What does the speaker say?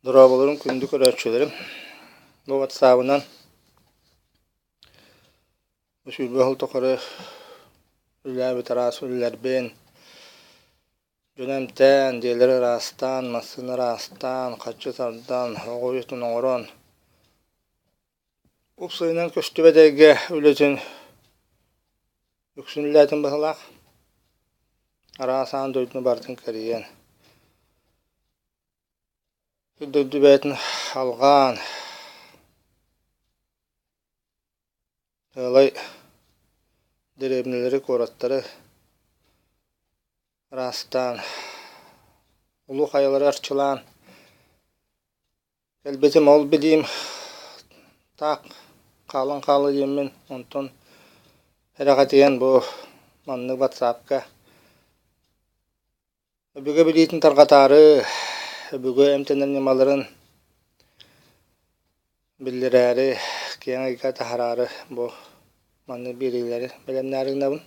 Дорооболорун күндү көрөөччүлэрим! Бу ватсабынан бу 20 сыл тухары үлэлээбит араас үлэлэрбин дьону эмтээн, дьиэлэри ыраастаан, массыына ыраастаан, харчы тардан, оҕо уйатын оҥорон уопсайынан көстүбэт эйгэ үлэтин үксүн үлэлээтим быһыылаах. Араас аан дойдуну барытын кэрийэн Дойду бэйэтин алҕаан, ыалай дэриэбинэлэри, куораттары ыраастаан, улуу хайалары арчылаан кэлбитим. Ол билиим таах хаалан хаалла диэммин, онтон эрэхэтийэн бу маннык ватсапка Өбүгэ билиитин тарҕатаары, өбүгэ эмтэнэр ньымаларын биллэрээри, киэҥ эйгэ таһараары бу маннык биэриилэри бэлэмнээри гынабын.